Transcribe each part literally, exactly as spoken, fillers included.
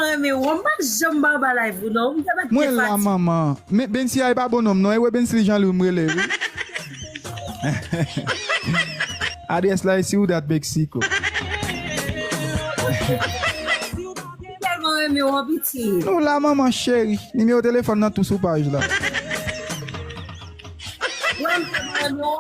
Renmen w, m pa janm ba w ba live ou non. M te mèt Mwen la, manman. Men Bensi a e pa bon nonm non. E wè Bensi Jean Louis m rele wi. Adrès la e si ou dat Meksiko. Tèlman renmen w, piti. Nou la, manman cheri. Nimewo telefòn nan tou sou paj la. Wè m tèlman renmen w.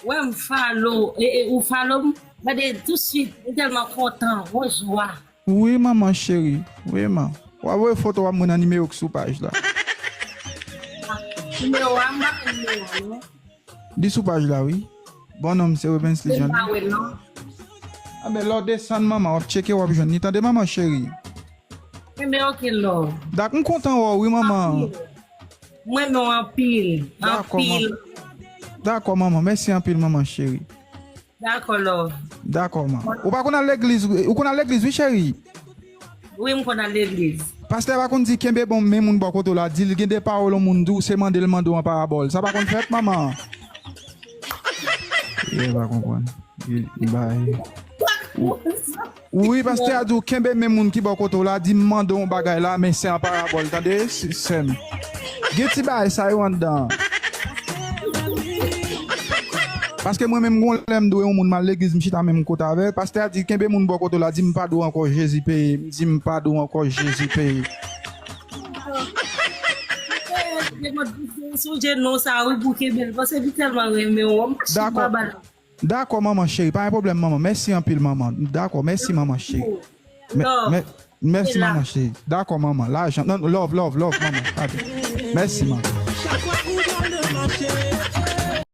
Wè m follow. E, e, ou follow m. Gade, tousuit, m tèlman kontan. Yon jwa. Wi, manman cheri. Wi, man. W a voye foto w a mwen nan nimewo k sou paj la. Nimewo a, m pa konn nimewo a, non. Li sou paj la, wi. Bon nonm se Rubens li Jan. Anben, lè w desann, manman, w ap tcheke, w ap jwenn li. Tande, manman cheri. Enben, ok, love. Dak, m kontan wè w, wi, manman. Mwen non anpil. Dakò, anpil. Dakò, manman. Mèsi anpil, manman cheri. Dakò, love. Dakò, man. Ou pa konn al legliz, ou konn al legliz, wi, cheri. Wi, m konn al legliz. Pastè pa konn di kenbe bon men moun bò kote w la, di l gen de pawòl yon moun di w, se mande l mande w an parabòl. Sa pa konn fèt, manman. Yo pa konprann. Li, li bay. Wi, pastè a di w kenbe men moun ki bò kote w la, di m mande w yon bagay la, men se an parabòl, tande, s-, sè m. Gen ti bagay sa yo anndan. Paske mwen menm, gon lè m dwe yon moun, m al legliz, m chita menm kote avè l. Pastè a di kenbe moun bò kote w la, di m pa dwe w ankò, Jezi peye. M di m pa dwe w ankò, Jezi peye. Sonje non sa, wi, pou kenbe l, paske li tèlman renmen w. Dakò. Dakò, manman cheri, pa gen pwoblèm, manman. Mèsi anpil, manman. Dakò, mèsi, manman cheri. Mè-, mè-, mèsi, manman cheri. Dakò, manman. Lajan. Non, love, love, love, manman. Amen. Mèsi, manman.